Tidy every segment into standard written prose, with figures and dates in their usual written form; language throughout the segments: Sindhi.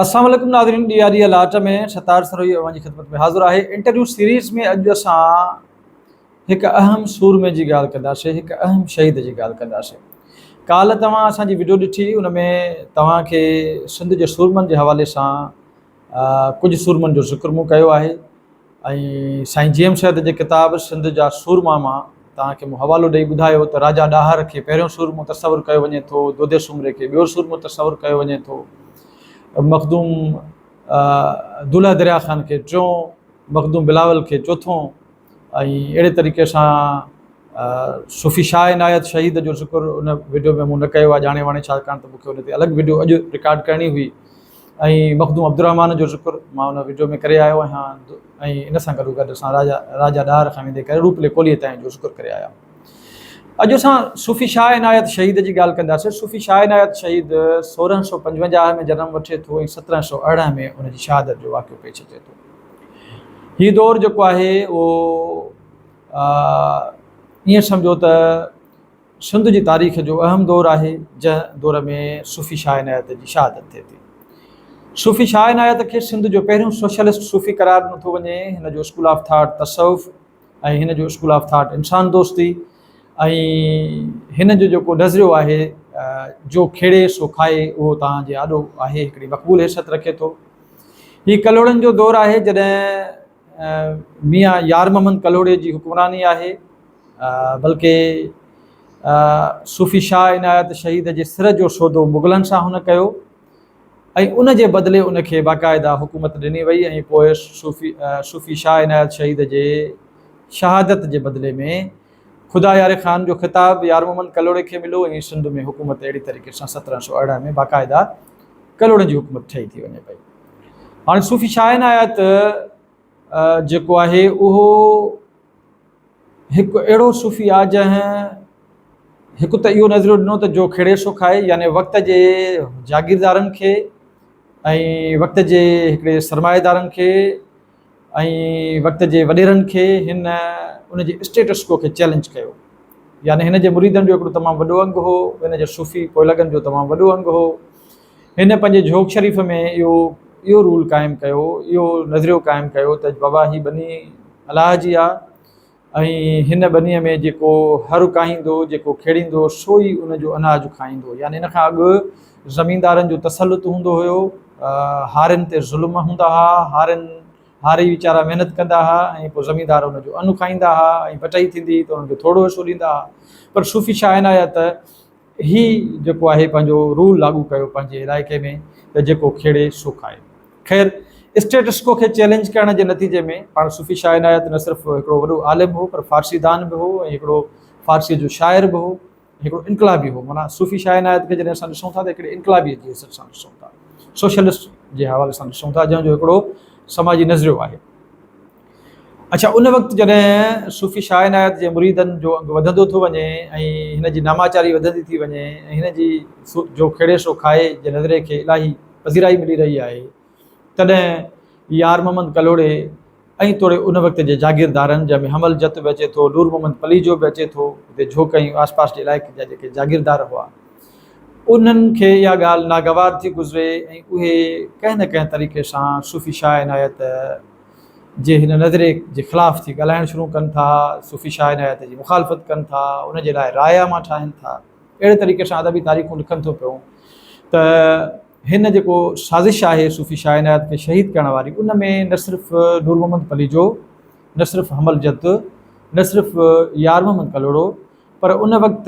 السلام عليڪم ناظرين ڏيئا ڏيئا لاٽ ۾ ستار سروهي اوهان جي خدمت ۾ حاضر آهي انٽرويو سيريز ۾ اڄ اسان هڪ اهم سورمي جي ڳالهه ڪنداسين هڪ اهم شهيد جي ڳالهه ڪنداسين ڪالهه توهان اسان جي وڊيو ڏٺي ان ۾ توهان کي سنڌ جي سورمن جي حوالي سان ڪجهه سورمن جو ذڪر مون ڪيو آهي ۽ سائين جي ايم سيد جي ڪتاب سنڌ جا سورما مان توهان کي مون حوالو ڏئي ٻڌايو ته راجا ڏاهر کي پهريون سورمو تصور ڪيو وڃي ٿو، دودي سومري کي ٻيو سورمو تصور ڪيو وڃي ٿو، مخدوم دولهه دريا خان کي ٽيون، مخدوم بلاول کي چوٿون ۽ اهڙي طريقي سان صوفي شاهه عنايت شهيد جو ذڪر ان وڊيو ۾ مون نه ڪيو آهي ڄاڻي واڻي ڇاڪاڻ ته مون کي ان تي الڳ وڊيو اڄ رڪارڊ ڪرڻي هئي. ۽ مخدوم عبدالرحمان جو ذڪر مان ان وڊيو ۾ ڪري آيو آهيان ۽ ان سان گڏو گڏ اسان راجا راجا ڏاهر کان ويندي ڪري روپلي ڪولهيء تائين جو ذڪر ڪري آيا آهيون. اڄ اسان صوفي شاهه عنايت شهيد جي ڳالهه ڪنداسين. صوفي شاهه عنايت شهيد 1655 ۾ جنم وٺي ٿو ۽ 1718 ۾ ان جي شهادت جو واقعو پيش اچي ٿو. هي دور جيڪو آهي اهو ائين سمجهو ته سنڌ جي تاريخ جو اهم دور آهي، جنهن دور ۾ صوفي شاهه عنايت جي شهادت ٿئي ٿي. صوفي شاهه عنايت کي سنڌ جو پهريون سوشلسٽ صوفي قرار ڏنو ٿو وڃي. هن جو اسڪول آف ٿاٽ تصوف ۽ هن جو اسڪول آف ٿاٽ انسان دوستي ۽ هن جو جيڪو نظريو آهي جو کيڙي سو کائي اهو توهان جي آڏو آهي هڪڙي مقبول حيثيت رکي ٿو. هي ڪلهوڙن جو دور آهي جڏهن ميان يار محمد ڪلهوڙي جي حڪمراني آهي. بلڪه صوفي شاهه عنايت شهيد جي سر جو سودو مغلن سان هن ڪيو ۽ ان جي بدلي ان کي باقاعده حڪومت ڏني وئي ۽ پوء صوفي صوفي شاهه عنايت شهيد جي شهادت جي بدلي ۾ خدا يار خان جو خطاب يار محمد ڪلهوڙي کي مليو ۽ سنڌ ۾ حڪومت اهڙي طريقي سان 1718 ۾ باقاعده ڪلهوڙن جي حڪومت ٺهي ٿي وڃي پئي. هاڻي صوفي شاهه عنايت جيڪو آهي اهو هڪ اهڙو صوفي آ جنهن هڪ ته اهو نظريو ڏنو ته جو کيڙي سو کائي يعني وقت جي جاگيردارن کي ۽ وقت جي هڪڙي سرمائيدارن کي ۽ وقت جي وڏيرن کي هن ان جي اسٽيٽس ڪو کي چئلينج ڪيو يعني هن جي مريدن جو هڪڙو تمام وڏو انگ هو هن جي صوفي پوئلڳن جو تمام وڏو انگ هو هن پنهنجي جهوڪ شريف ۾ اهو اهو رول قائم ڪيو اهو نظريو قائم ڪيو ته بابا هي ٻني الله جي آ ۽ هن ٻنيء ۾ جيڪو هر ڪاهيندو جيڪو کيڙيندو سو ئي ان جو اناج کائيندو يعني ان کان اڳ زميندارن جو تسلط هوندو هيو هارين تي ظلم هوندا هئا هارين هاري ويچارا محنت ڪندا هئا ۽ پوء زميندار ان جو ان کائيندا هئا ۽ بٽئي ٿيندي هئي ته انهن کي ٿورو حصو ڏيندا هئا پر صوفي شاهه عنايت هي جيڪو آهي پنهنجو رول لاڳو ڪيو پنهنجي علائقي ۾ ته جيڪو کيڙي سو کائي. خير اسٽيٽسڪو کي چئلينج ڪرڻ جي نتيجي ۾ پاڻ صوفي شاهه عنايت نه صرف هڪڙو وڏو عالم هو پر فارسي دان به هو ۽ هڪڙو فارسيء جو شاعر به هو ۽ هڪڙو انقلابي هو معنيٰ صوفي شاهه عنايت کي جڏهن اسان ڏسون ٿا ته هڪڙي انقلابي جي حيثيت سان ڏسون ٿا سوشلسٽ جي حوالي سان ڏسون ٿا جنهن جو هڪڙو سماجي نظريو آهي. اڇا ان وقت جڏهن صوفي شاهه عنايت جي مريدن جو انگ وڌندو ٿو وڃي ۽ هن جي ناماچاري وڌندي ٿي وڃي ۽ هن جي جو کيڙي سو کائي جي نظرئي کي الاهي پذيرائي ملي رهي آهي تڏهن يار محمد ڪلهوڙي ۽ توڙي ان وقت جي جاگيردارن جنهن ۾ حمل جت به اچي ٿو نور محمد پليجو به اچي ٿو اتي جهوڪ ۽ آس پاس جي علائقي جا جيڪي جاگيردار هئا انهن کي اها ڳالهه ناگوار ٿي گذري ۽ اهي ڪنهن نه ڪنهن طريقي سان صوفي شاهه عنايت جي هن نظريي جي خلاف ٿي ڳالهائڻ شروع ڪن ٿا، صوفي شاهه عنايت جي مخالفت ڪن ٿا، ان جي لاء رايا مان ٺاهين ٿا. اهڙي طريقي سان ادبي تاريخون لکن ٿو پيو ته هن جيڪو سازش آهي صوفي شاهه عنايت کي شهيد ڪرڻ واري ان ۾ نه صرف نور محمد پليجو، نه صرف حمل جت، نه صرف يار محمد ڪلهوڙو پر ان وقت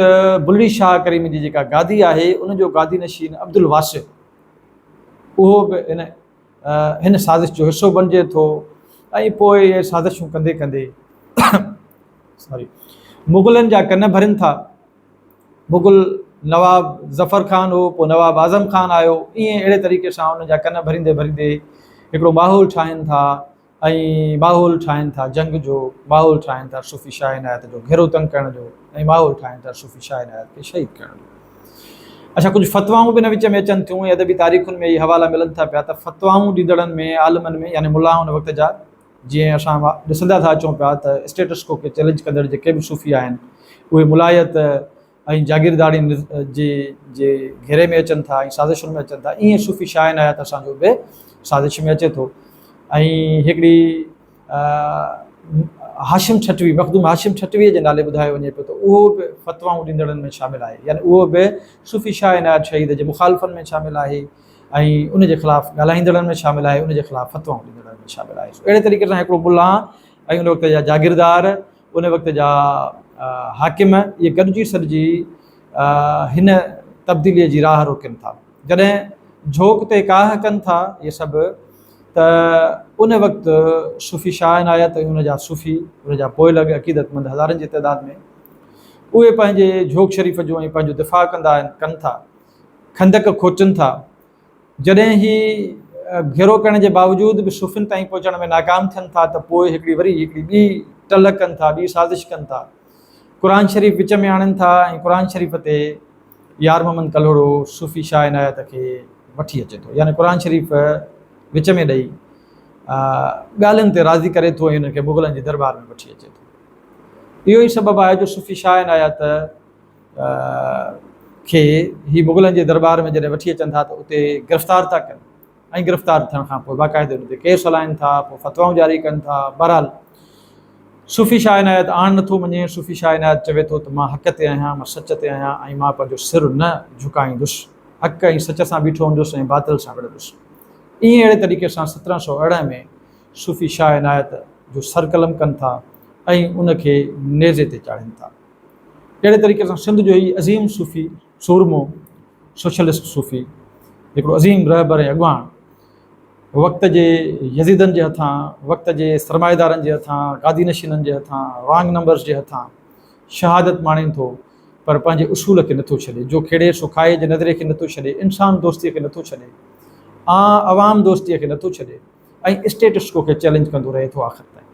بلڙي شاهه ڪريم جي جيڪا گادي آهي ان جو گادي نشين عبدالواسع اهو به ان هن سازش جو حصو بڻجي ٿو ۽ پوء اهي سازشون ڪندي ڪندي سوري مغلن جا ڪن ڀرين ٿا. مغل نواب ظفر خان هو پوء نواب اعظم خان آيو ائين اهڙي طريقي سان انهن جا ڪن ڀريندي ڀريندي هڪڙو ماحول ٺاهين ٿا ۽ ماحول ٺاهين ٿا جنگ جو ماحول ٺاهين ٿا صوفي شاهه عنايت جو گهيرو تنگ ڪرڻ جو ۽ ماحول ٺاهين ٿا صوفي شاهه عنايت کي شهيد ڪرڻ جو. اڇا ڪجهه فتوائون به ان وچ ۾ اچن ٿيون ۽ ادبي تاريخن ۾ اهي حوالا ملن ٿا پيا ته فتوائون ڏيندڙن ۾ عالمن ۾ يعني ملائن وقت جا جيئن اسان ڏسندا ٿا اچون پيا ته اسٽيٽس ڪو کي چئلينج ڪندڙ جيڪي به صوفي آهن اهي ملائيت ۽ جاگيرداڙي جي جي گهيري ۾ اچن ٿا ۽ سازشن ۾ اچن ٿا، ائين صوفي شاهه عنايت اسان جو به سازش ۾ اچي ٿو. ۽ هڪڙي هاشم ٺٽوي، مخدوم هاشم ٺٽويء جي نالي ٻڌايو وڃي پيو ته اهو به فتوائون ڏيندڙن ۾ شامل آهي، يعني اهو به صوفي شاهه عنايت شهيد جي مخالفن ۾ شامل آهي ۽ ان جي خلاف ڳالهائيندڙن ۾ شامل آهي، ان جي خلاف فتوائون ڏيندڙن ۾ شامل آهي. اهڙي طريقي سان هڪڙو ملان ۽ ان وقت جا جاگيردار، ان وقت جا حاڪم اهي گڏجي سڏجي هن تبديليء جي راهه روڪين ٿا. جڏهن جهوڪ تي ڪاهه ڪن ٿا اهي سڀ ته ان وقت صوفي شاهه عنايت ۽ ان جا صوفي، ان جا پوئلڳ عقيدتمند هزارن جي تعداد ۾ اهي پنهنجي جهوڪ شريف جو ۽ پنهنجو دفاع ڪندا آهن، ڪن ٿا، خندق کوٽين ٿا. جڏهن هي گهيرو ڪرڻ جي باوجود به صوفين تائين پهچڻ ۾ ناڪام ٿين ٿا ته پوء هڪڙي وري هڪڙي ٻي ٽل ڪن ٿا، ٻي سازش ڪن ٿا. قرآن شريف وچ ۾ آڻين ٿا ۽ قرآن شريف تي يار محمد ڪلهوڙو صوفي شاهه عنايت کي وٺي اچي ٿو، يعني قرآن شريف وچ ۾ ڏئي ڳالهين تي راضي ڪري ٿو ۽ انهن کي مغلن جي درٻار ۾ وٺي اچي ٿو. اهو ئي سبب آهي جو صوفي شاهه عنايت کي هي مغلن جي درٻار ۾ جڏهن وٺي اچن ٿا ته اتي گرفتار ٿا ڪن ۽ گرفتار ٿيڻ کان پوء باقاعدي ان تي ڪيس هلائن ٿا، پوء فتوائون جاري ڪن ٿا. بهرحال صوفي شاهه عنايت آڻ نٿو مڃي. صوفي شاهه عنايت چوي ٿو ته مان حق تي آهيان، مان سچ تي آهيان ۽ مان پنهنجو سر نه جهڪائيندس، حق ۽ سچ سان بيٺو هوندس ۽ باطل سان وڙهندس. ائين اهڙي طريقي سان 1718 ۾ صوفي شاهه عنايت جو سر قلم ڪن ٿا ۽ ان کي نيزي تي چاڙهين ٿا. اهڙي طريقي سان سنڌ جو هي عظيم صوفي سورمو، سوشلسٽ صوفي، هڪڙو عظيم رهبر ۽ اڳواڻ وقت جي يزيدن جي هٿان، وقت جي سرمائيدارن جي هٿان، گادي نشينن جي هٿان، رانگ نمبرز جي هٿان شهادت ماڻين ٿو پر پنهنجي اصول کي نٿو ڇڏي، جو کيڙي سو کائي جي نظريي کي نٿو ڇڏي، انسان دوستيء کي نٿو ڇڏي، عوام دوستيء کي نٿو ڇڏي ۽ اسٽيٽس ڪو کي چئلينج ڪندو رهي ٿو آخر تائين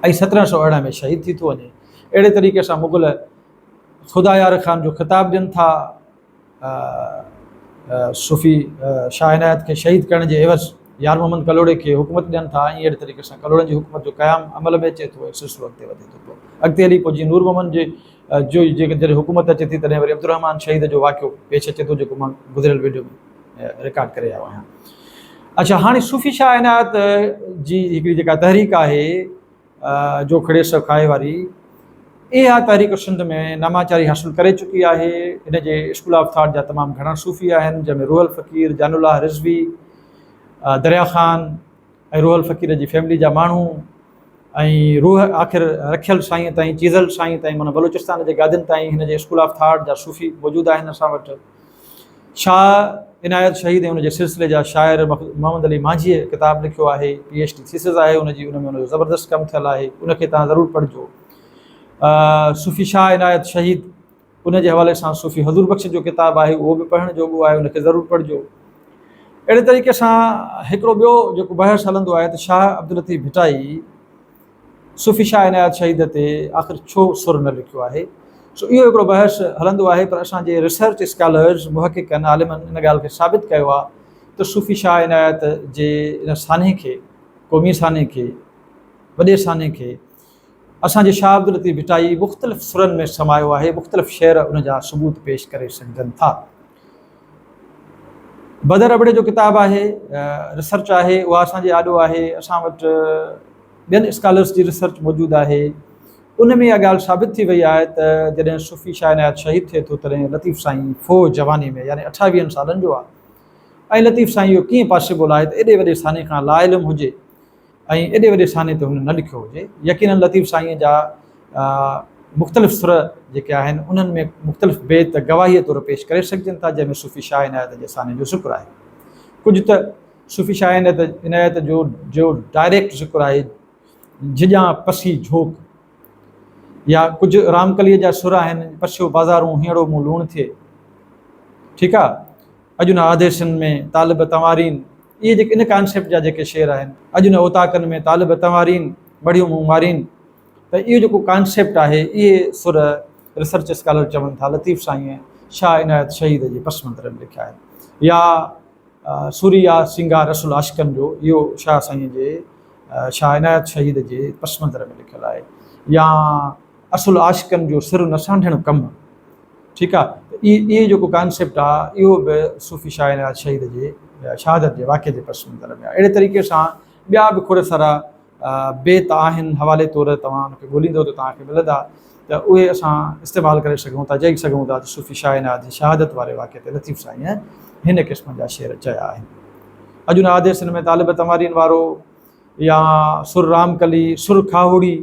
۽ 1718 ۾ شهيد ٿي ٿو وڃي. اهڙي طريقي سان مغل خدا يار خان جو خطاب ڏين ٿا. صوفي شاهه عنايت کي شهيد ڪرڻ جي عيوض يار محمد ڪلهوڙي کي حڪومت ڏين ٿا ۽ اهڙي طريقي سان ڪلهوڙن جي حڪومت جو قيام عمل ۾ اچي ٿو ۽ سلسلو اڳتي وڌي ٿو پيو. اڳتي هلي پوء جيئن نور محمد جي جو جڏهن حڪومت اچي ٿي تڏهن وري عبدالرحمان شهيد جو واقعو پيش اچي ٿو جيڪو مان گذريل ويڊيو ۾ رڪارڊ ڪري آيو آهيان. اڇا هاڻي صوفي شاهه عنايت جي هڪڙي جيڪا تحريڪ آهي جو کڙي سو کائي واري اها تحريڪ سنڌ ۾ ناماچاري حاصل ڪري چڪي آهي. ان جي اسڪول آف ٿاٽ جا تمام گهڻا صوفي آهن جنهن ۾ روحل فقير، جان الله رضوي، دريا خان ۽ روحل فقير جي فيملي جا ماڻهو ۽ روح آخر رکيل سائين تائين، چيزل سائين تائين معنيٰ بلوچستان جي گادين تائين هن جي اسڪول آف ٿاٽ جا صوفي موجود آهن اسان وٽ. شاهه عنايت شهيد ۽ ان جي سلسلي جا شاعر محمد علي مانجهيء ڪتاب لکيو آهي، پي ايڇ ڊي ٿيسز آهي ان جي، ان ۾ ان جو زبردست ڪم ٿيل آهي، ان کي توهان ضرور پڙهجو. صوفي شاهه عنايت شهيد ان جي حوالي سان صوفي حضور بخش جو ڪتاب آهي، اهو به پڙهڻ جوڳو آهي، ان کي ضرور پڙهجو. اهڙي طريقي سان هڪڙو ٻيو جيڪو بحث هلندو آهي ته شاهه عبداللطيف ڀٽائي صوفي شاهه عنايت شهيد تي آخر ڇو سر نه لکيو آهي؟ سو اهو هڪڙو بحث هلندو آهي پر اسان جي ريسرچ اسڪالرز، محققن، عالمن ان ڳالهه کي ثابت ڪيو آهي ته صوفي شاهه عنايت جي ان سانحي کي، قومي سانحي کي، وڏي سانحي کي اسان جي شاهه عبداللطيف ڀٽائي مختلف سرن ۾ سمايو آهي، مختلف شعر ان جا ثبوت پيش ڪري سگهجن ٿا. بدر ابڙي جو ڪتاب آهي، ريسرچ آهي، اها اسان جي آڏو آهي، اسان وٽ ٻين اسڪالرس جي ريسرچ موجود آهي، ان ۾ اها ڳالهه ثابت ٿي وئي آهي ته جڏهن صوفي شاهه عنايت شهيد ٿئي ٿو تڏهن لطيف سائين ڦوهه جواني ۾ يعني اٺاويهن سالن جو آهي ۽ لطيف سائين اهو ڪيئن پاسيبل آهي ته ايڏي وڏي سانحي کان لاعلم هجي ۽ ايڏي وڏي سانحي تي هن نه لکيو هجي. يقينن لطيف سائين جا مختلف سر جيڪي آهن انهن ۾ مختلف بيت گواهيء طور پيش ڪري سگهجن ٿا جنهن ۾ صوفي شاهه عنايت جي سانحي جو ذڪر آهي. ڪجهه ته صوفي شاهه عنايت جو جو ڊائريڪٽ ذڪر آهي جھڄان پسي جھوڪ يا ڪجهه رامڪليء جا سر آهن پسيو بازارون هينئڙو مون لوڻ ٿئي ٺيڪ آ اڄ نه آديسن ۾ طالب تنوارين اهي جيڪي ان ڪانسيپٽ جا جيڪي شعر آهن اڄ نه اوطاقن ۾ طالب تنوارين مڙهيون مون مارين ته اهو جيڪو ڪانسيپٽ آهي اهي سر ريسرچ اسڪالر چون ٿا لطيف سائينء شاهه عنايت شهيد جي پس منظر ۾ لکيا آهن يا سوري آ سينگار اصل عاشقن جو اهو شاهه سائينء جي شاهه عنايت شهيد جي پس منظر ۾ لکيل آهي يا اصل عاشقن جو سر نه سانڍڻ ڪم. ٺيڪ آ ته اهي اهي جيڪو ڪانسيپٽ آ اهو به صوفي شاهه عنايت شهيد جي شهادت جي واقعي جي پس منظر ۾ آ. اهڙي طريقي سان ٻيا به کوڙ سارا بيت آهن حوالي طور توهان ان کي ڳوليندو ته توهان کي ملندا ته اهي اسان استعمال ڪري سگهون ٿا چئي سگهون ٿا ته صوفي شاهه عنايت جي شهادت واري واقعي تي لطيف سائينء هن قسم جا شعر چيا آهن. اڄ ان آديسن ۾ طالب تنوارين وارو يا سر رامڪلي، سر کاهوڙي،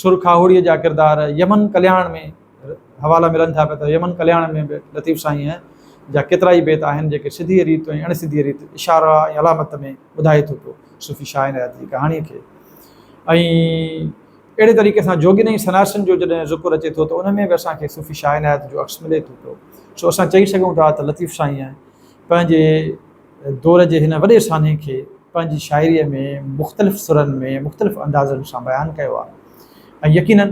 سر کاهوڙيء جا ڪردار يمن ڪلياڻ ۾ حوالا ملن ٿا پيا ته يمن ڪلياڻ ۾ به لطيف سائينء جا ڪيترائي بيت آهن جيڪي سڌيء ريت ۽ اڻ سڌيء ريت اشارا ۽ علامت ۾ ٻڌائي ٿو پيو صوفي شاهه عنايت جي ڪهاڻيء کي ۽ اهڙي طريقي سان جوڳين ۽ سناسين جو جڏهن ذڪر اچي ٿو ته ان ۾ به اسان کي صوفي شاهه عنايت جو عڪس ملي ٿو پيو سو اسان چئي سگهون ٿا ته لطيف سائينء پنهنجي دور جي هن وڏي سانحي کي پنهنجي شاعريء ۾ مختلف سرن ۾ مختلف اندازن سان بيان ڪيو آهي ۽ يقيناً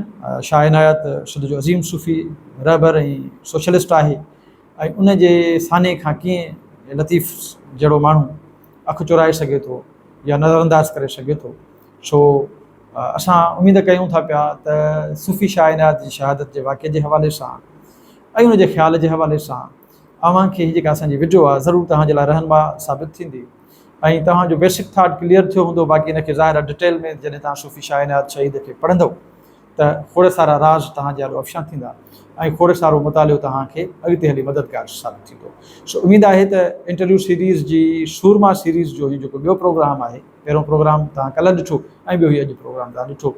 شاهه عنايت سنڌ جو عظيم صوفي رهبر ۽ سوشلسٽ آهي ۽ ان جي سانحي کان ڪيئن لطيف جهڙو ماڻهو اک چورائي سگهي ٿو يا نظرانداز ڪري سگهي ٿو سو اسان اميد ڪيون ٿا پيا ته صوفي شاهه عنايت جي شهادت جي واقعي جي حوالي سان ۽ ان جي خيال جي حوالي سان اوهان کي هي جيڪا اسان جي وڊيو آهي ضرور توهان جي لاء رهنما ثابت ٿيندي ۽ توهان جو بيسڪ ٿاٽ ڪليئر ٿيو هوندو باقي ان کي ظاهر آهي ڊٽيل ۾ جڏهن توهان صوفي شاهه عنايت شهيد کي پڙهندو ته کوڙ سارا راز توهان جي آڏو افشان ٿيندا ۽ کوڙ سارو مطالعو توهان کي اڳتي هلي مددگار ثابت ٿيندو سو اميد آهي ته انٽرويو سيريز جي سورما سيريز جو هي جيڪو ٻيو پروگرام آهي پهريون پروگرام توهان ڪلهه ڏٺو ۽ ٻيو هي اڄ پروگرام توهان ڏٺو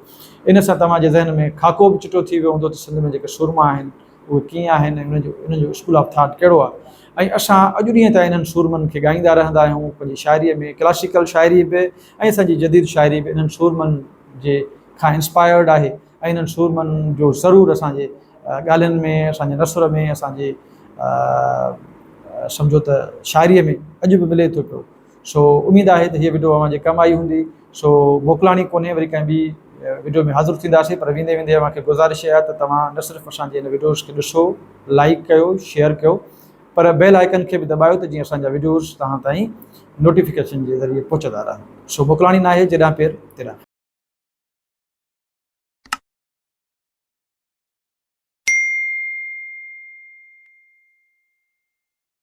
ان سان توهان جي ذهن ۾ خاڪو به چٽو ٿي ويو هوندو ته سنڌ ۾ جيڪي سورما آهن اهي ڪيئن آهن ۽ انهن جو انهن جو اسڪول آف ٿاٽ ڪهڙو آهي ۽ اسان اڄ ڏينهن تائين انهن سورمن کي ڳائيندا رهندا آهيون پنهنجي شاعريء ۾ ڪلاسيڪل شاعري به ۽ اسان جي جديد شاعري به انهن سورمن جي کان انسپائرڊ آهي ۽ انهن سورمن جو ضرور اسان جي ڳالهين ۾ اسان جي نثر ۾ اسان جي سمجهو ته شاعريء ۾ اڄ به ملي ٿو پيو. سو اميد آهي ته هيء وڊيو اوهان جي ڪم آئي هوندي. سو موڪلاڻي ڪونهي وري ڪنهن ٻي وڊيو ۾ حاضر ٿينداسين پر ويندي ويندي اوهان کي گذارش آهي ته توهان نه صرف اسان جي هن وڊيوز کي ڏسو لائيڪ ڪيو شيئر ڪيو پر بيل آئيڪن کي به دٻايو ته جيئن اسان جا وڊيوز توهان تائين نوٽيفڪيشن جي ذريعي پهچندا رهن. سو موڪلاڻي ناهي جيڏانهن پير تيڏانهن خير.